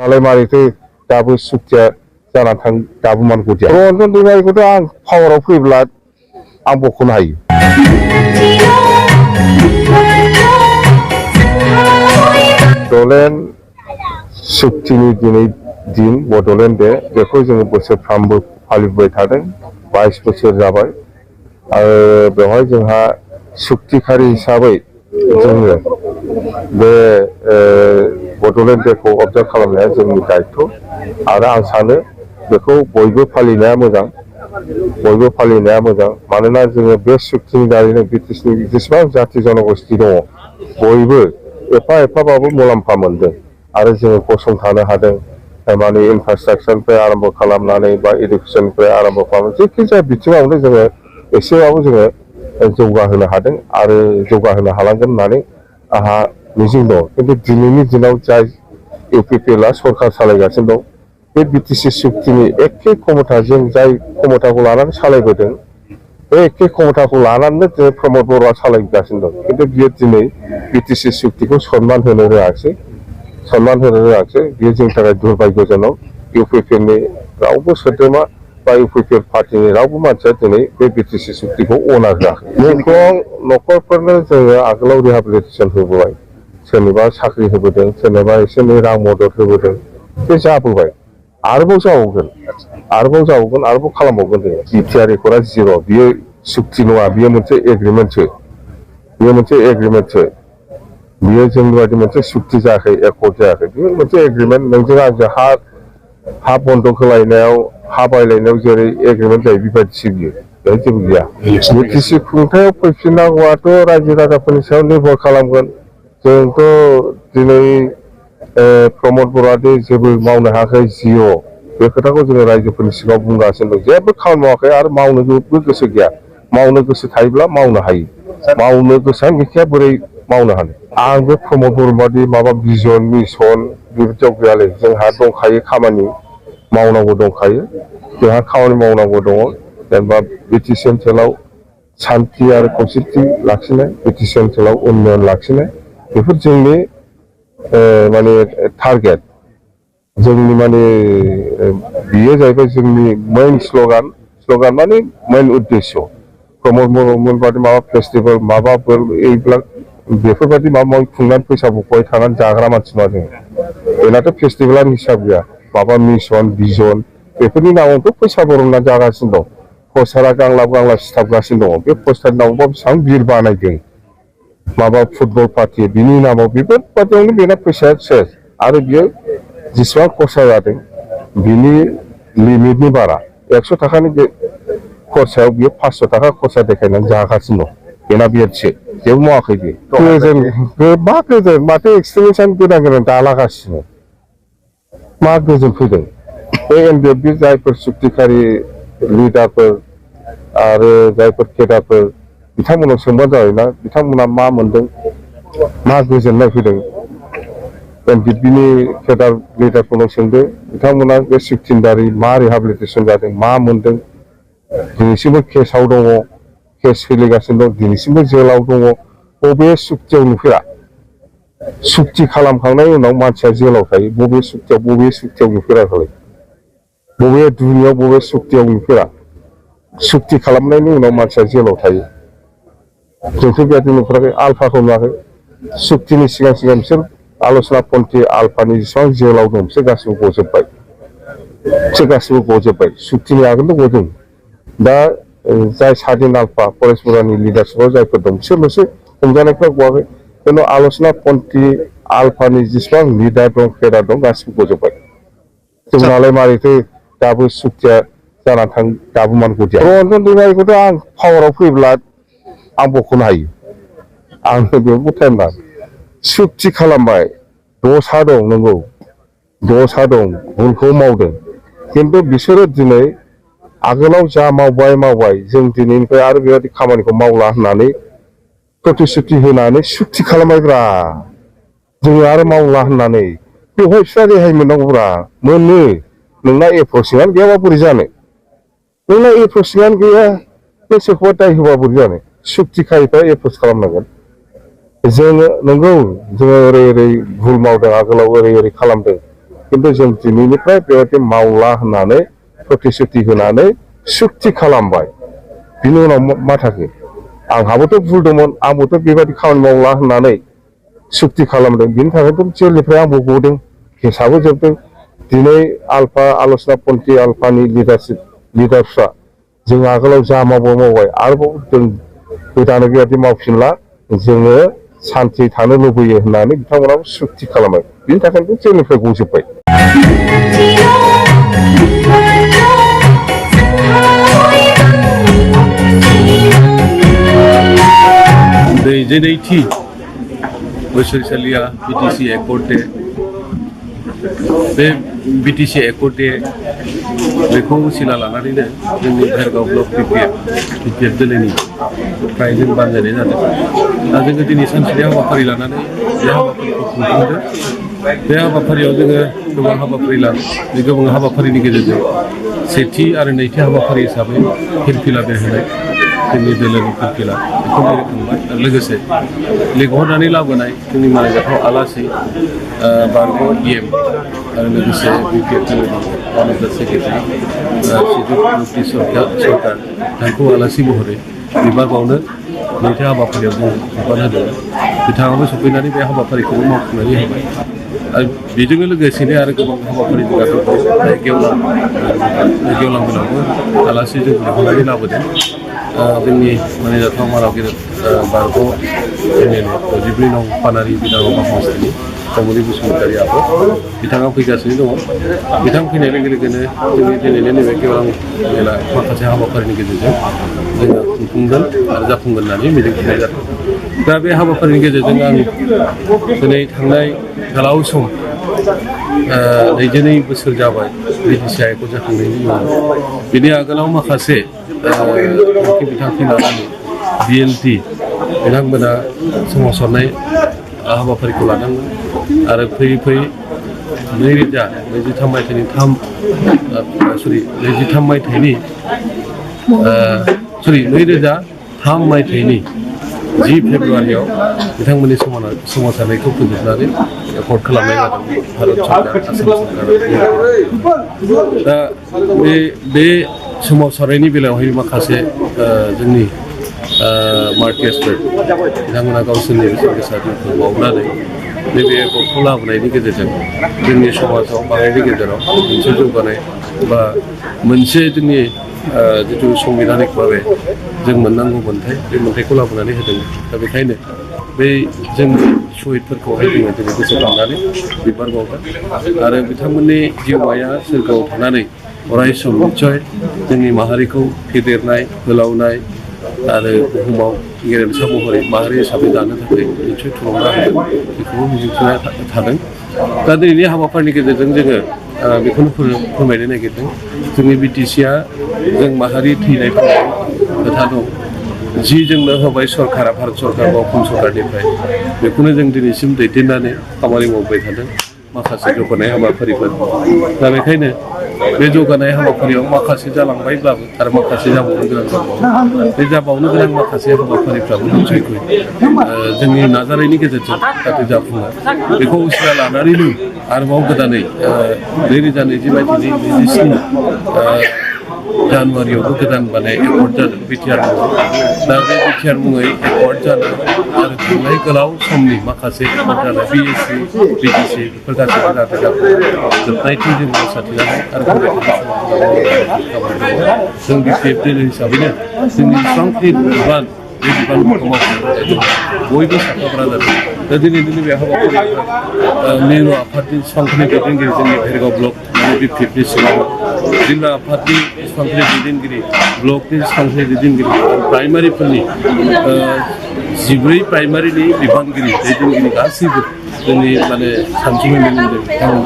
नालाय मारैथो दाबो सुखिया जाना थां दाबो मानगुदिया रन्जन दैमारिखौथ' आं पावाराव फैब्ला आं बख'नो हायो। बड'लेण्ड सुक्तिनि दिनै दिन बड'लेण्ड डे बेखौ जोङो बोसोरफ्रामबो फालिबोबाय थादों 22 बोसोर जाबाय आरो बेवहाय जोंहा सुक्तिखारि हिसाबै जोङो बे बड'लेण्ड डेखौ अबजार्भ खालामनाया जोंनि दायित्व आरो आं सानो बेखौ बयबो फालिनाया मोजां मानोना जोङो बे सुक्तिनि दारैनो बिटिसिनि जेसेबां जाथि जनगोष्ठी दङ बयबो एफा एफाबाबो मुलाम्फा मोनदों आरो जोङो गसंथानो हादों माने इनफ्रास्ट्राक्चारनिफ्राय आरम्भ खालामनानै बा इडुकेसननिफ्राय आरम्भ खालामनानै जेखि जाया बिथिङावनो जोङो एसेबाबो जोङो जौगाहोनो हादों आरो जौगाहोनो हालांगोन होननानै आंहा मिजिं दं। खिन्थु दिनैनि दिनाव जाय इउपिपिएलआ सरकार सालायगासिनो दं बे बिटिसि सुक्तिनि एखे क्षमताजों जाय क्षमताखौ लानानै सालायबोदों बे एखे क्षमताखौ लानानैनो जों प्रमद बर'आ सालायगासिनो दं। खिन्थु बियो दिनै बिटिसि सुक्तिखौ सनमान होनो रोङाखिसै बियो जोंनि थाखाय दुर्भाग्यजनक। इउपिपिएलनि रावबो सोद्रोमा बा इउपिपिएल पार्टिनि रावबो मानसिया दिनै बे बिटिसि सुक्तिखौ अनार होआखै। न'खरफोरनो जोङो आगोलाव रिहाबिलिटेसन होबोबाय, सोरनिबा साख्रि होबोदों, सोरनिबा एसे एनै रां मदद होबोदों, बे जाबोबाय आरोबाव जाबावगोन आरोबाव खालामबावगोन जोङो। बिटिआर रेकर्डआ जिर' बियो सुक्ति नङा, बियो मोनसे एग्रिमेन्टसो बियो जोंनि बायदि मोनसे सुक्ति जायाखै, एकर्ड जायाखै, बियो मोनसे एग्रिमेन्ट। नोंजों आंजों हा बन्दक होलायनायाव हा बायलायनायाव जेरै एग्रिमेन्ट जायो बेबायदिसो बियो, बेहाय जेबो गैया। बिटिसि खुंथायाव फैफिननांगौआथ' रायजो राजाफोरनि सायाव निर्भर खालामगोन। जोंथ' दिनै प्रमद बर'आदि जेबो मावनो हायाखै जिअ' बे खोथाखौ जोङो रायजोफोरनि सिगाङाव बुंगासिनो दं। जेबो खामानि मावाखै आरो मावनोबो गोसो गैया। मावनो गोसो थायोब्ला मावनो हायो, मावनो गोसोआनो गैखाया बोरै मावनो हानो। आं बे प्रमद बर' बादि माबा भिजन मिसन बेबायदियाव गैयालै। जोंहा दंखायो, खामानि मावनांगौ दंखायो, जोंहा खामानि मावनांगौ दङ। जेनेबा बिटिसि ओनसोलाव सान्थि आरो खौसेथि लाखिनाय, बिटिसि ओनसोलाव उन्नयन लाखिनाय, बेफोर जोंनि माने टारगेट, जोंनि माने बियो जाहैबाय जोंनि मेइन स्ल'गान माने मेइन उद्देश्य। प्रमद बर'मोन बादि माबा फेस्टिभेल माबाफोर এইবিলাক बेफोरबायदि माबा माबि खुंनानै फैसा बख'बाय थानानै जाग्रा मानसि नङा जोङो। बेनाथ' फेस्टिभेलानो हिसाब गैया, माबा मिसन भिजन बेफोरनि नामावथ' फैसा बरनना जागासिनो दं। पस्टारा गांलाब सिथाबगासिनो दङ। बे पस्टारनि नामावबा बेसेबां बिर बानायदों, माबा फुटबल पार्टि बिनि नामाव बेफोरबायदियावनो बेना फैसाया सेस। आरो बियो जेसेबां खरसा जादों बिनि लिमिटनि बारा, 100 थाखानि खरसायाव बियो 500 थाखा खरसा देखायनानै जागासिनो दं। बेना बिएडसो जेबो मावाखै बियो। गोजोन माथो एक्सटेनसन गोदान दालागासिनो, मा गोजोन फैदों? बे एनडिएफबि जायफोर सुक्तिखारि लिडारफोर आरो जायफोर केडारफोर बिथांमोनाव सोंबानो जाबाय ना बिथांमोना मा मोनदों, मा गोजोननाय फैदों। एनडिएफबिनि केडार लिडारफोरनाव सोंदो, बिथांमोना बे सुक्तिनि दारै मा रिहाबिलिटेसन जादों, मा मोनदों। दिनैसिमबो केसाव दङ, केस सोलिगासिनो दं, दिनैसिमबो जेलाव दङ। बबे सुक्तियाव नुफेरा? सुक्ति खालामखांनायनि उनाव मानसिया जेलाव थायो, बबे सुक्तियाव नुफेराखै? बबे दुनियाव बबे सुक्तियाव नुफेरा? सुक्ति खालामनायनि उनाव मानसिया जेलाव थायो। जोंथ' बेबायदि नुफेराखै, आल्फाखौ नुवाखै। सुक्तिनि सिगां बिसोर आल'सना पन्थी आल्फानि जेसेबां जेलाव दं बिसोर गासिबो गजोब्बाय। सुक्तिनि आगोलनो गदों। दा जाय सादिन आल्फा फरेस्टफोरनि लिडारशिपआव जायफोर दं बिसोरल'सो हमजानायफ्रा गवाखै। खिन्थु आल'सना पन्थी आल्फानि जेसेबां लिडार दं केडार दं गासिबो गजोब्बाय। जोंनालाय मारैथो दाबो सुक्तिया जाना थां दाबो मानगुदिया। रन्जन दैमारिखौथ' आं पावाराव फैब्ला आं बख'नो हायो, आंनो बेयावबो टाइम नाङा। सुक्ति खालामबाय, दसा दं, नंगौ दसा दं, भुलखौ मावदों। खिन्थु बिसोरो दिनै आगोलाव जा मावबाय, जों दिनैनिफ्राय आरो बेबायदि खामानिखौ मावला होननानै प्रतिश्रुति होनानै सुक्ति खालामबायब्रा। जोङो आरो मावला होननानै बेवहाय बिस्रा रेहाय मोननांगौब्रा, मोनो। नोंना एप्रसिंआनो गैयाबा बोरै जानो? नोंना एप्रसिंआनो गैया, बे सोरखौबा दाय होबा बोरै जानो? सुक्तिखारिफ्रा एप्रस खालामनांगोन। जोङो नंगौ जोङो ओरै भुल मावदों, आगोलाव ओरै खालामदों। खिन्थु जों दिनैनिफ्राय बेबायदि मावला होननानै प्रतिश्रुति होनानै सुक्ति खालामबाय बिनि उनाव मा थाखो आंहाबोथ' भुल दंमोन आंबोथ' बेबायदि खामानि मावला होननानै सुक्ति खालामदों बिनि थाखायथ' जेलनिफ्राय आंबो गदों केसाबो जोबदों दिनै आलफा आलसना पन्थी आलफानि लिडारफ्रा जों आगोलाव जा मावबाय आरोबाव जों गोदानै बेबायदि मावफिनला जोङो सान्थि थानो लुबैयो होननानै बिथांमोनाबो सुक्ति खालामबाय बिनि थाखायनो जेलनिफ्राय गजोब्बाय नैजिनैथि बोसोरसालिया बिटिसि एकर्ड डे बे बिटिसि एकर्ड डे बेखौ सिला लानानैनो जोंनि भेरगाव ब्लक बिपिएफ दोलोनि फ्राय जों बानजायनाय जादों दा जोङो दिनै सानसेनि हाबाफारि लानानै बे हाबाफारिखौ खुंफुंदों बे हाबाफारियाव जोङो गोबां हाबाफारि लादों बे गोबां हाबाफारिनि गेजेरजों सेथि आरो नैथि हाबाफारि हिसाबै फिरफिला बेरहोनाय जोंनि दोलोनि फिरफिला बेखौ बेरखांबाय आरो लोगोसे लिंहरनानै लाबोनाय जोंनि मानजाथाव आलासि बारग' डिएम आरो लोगोसे बिपिएफ दोलोनि वान अफ दा सेक्रेटारि श्रीजुत मुक्ति सरकार बिथांखौ आलासि महरै बिबार बावनो नैथि हाबाफारियाव जों बिबान होदों बिथाङाबो सफैनानै बे हाबाफारिखौ मावफुंनानै होबाय आरो बेजोंनो लोगोसेनो आरो गोबां हाबाफारि जोंहा दंबावो गेवलां गोनांबो आलासि जों लिंहरनानै लाबोदों जोंनि मानिजाथाव माराव गेदेर बारग' एमएलए 44 नं पानारि बिधानसभा समष्टिनि कमलि बसुमतारी आफा बिथाङा फैगासिनो दङ बिथां फैनाय लोगो लोगोनो जोंनि दिनैनि नैबे गेवलां मेला माखासे हाबाफारिनि गेजेरजों जोङो खुंफुंगोन आरो जाफुंगोन होननानै मिजिंथिनाय जादों दा बे हाबाफारिनि गेजेरजों आं दिनै थांनाय गोलाव सम 22 बोसोर जाबाय बिटिसि एकर्ड जाखांनायनि उनाव बिनि आगोलाव माखासे बिथांखि लानानै बिएलटि बिथांमोना सोमावसारनाय हाबाफारिखौ लादोंमोन आरो फैयै फैयै 2023 मायथाइनि 10 फेब्रुवारियाव बिथांमोननि सोमावसारनायखौ फोजोबनानै एकर्ड खालामनाय जादों भारत सरकार आसाम सरकार दा बे सोमावसारनायनि बेलायावहाय माखासे जोंनि मार्टियार्सफोर बिथांमोना गावसोरनि बेसेन गोसा जिउखौ बावनानै नैबे एकर्डखौ लाबोनायनि गेजेरजों जोंनि समाजाव माहारिनि गेजेराव मोनसे जौगानाय बा मोनसे जोंनि जिथु संबिधानिक भाबै जों मोननांगौ मोन्थाय बे मोन्थायखौ लाबोनानै होदों दा बेखायनो बै जोंनि शहीदफोरखौहाय जोङो दिनै गोसोखांनानै बिबार बावगोन आरो बिथांमोननि जिउमाया सोरगोआव थानानै अराय सम निस्सय जोंनि माहारिखौ फेदेरनाय फोलावनाय आरो बुहुमाव गेरेमसा महरै माहारि हिसाबै दानो थाखाय निस्सय थुलुंगा होगोन बेखौबो मिजिंथिना थादों दा दिनैनि हाबाफारिनि गेजेरजों जोङो बेखौनो फोरमायनो नागिरदों जोंनि बिटिसिआ जों माहारि थैनाय खोथा दं जि जोंनो होबाय सरकारा भारत सरकार बा असम सरकारनिफ्राय बेखौनो जों दिनैसिम दैदेननानै खामानि मावबाय थादों माखासे जौगानाय हाबाफारिफोर दा बेखायनो बे जौगानाय हाबाफारियाव माखासे जालांबायब्लाबो आरो माखासे जाबावनो गोनां जाबावो बे जाबावनो गोनां माखासे हाबाफारिफ्राबो निस्सयखै जोंनि नाजानायनि गेजेरजों जाहाथे जाफुङो बेखौ उसिरा लानानैनो आरोबाव गोदानै 2020 मायथाइनि 27 जानुवारियावबो गोदान बानाय एकर्ड जादों बिटिआर मुङै दा बे बिटिआर मुङै एकर्ड जादों आरो थांनाय गोलाव समनि माखासे एकर्ड जानाय बिएससि बिटिसि बेफोर गासैबो जाहाथे जोबनायथिं जों आसा थिनानै आरो जों बिपिएफ दोलो हिसाबैनो जोंनि जेसेबांखि बिबान बे बिबानफोरखौ मावफुंनो बयबो साखाफारा जादों दा दिनैनि बे हाबाफारियाव मिरु आफादनि जेसेबांखिनि दैदेनगिरि जोंनि भेरगाव ब्लक बिपिएफनि सिङाव जिल्ला आफादनि जेसेबांखिनि दैदेनगिरि ब्लकनि जेसेबांखिनि दैदेनगिरि प्राइमारिफोरनि 14 प्राइमारिनि बिबानगिरि दैदेनगिरि गासैबो जोंनि माने सानसुमै मेलेमजों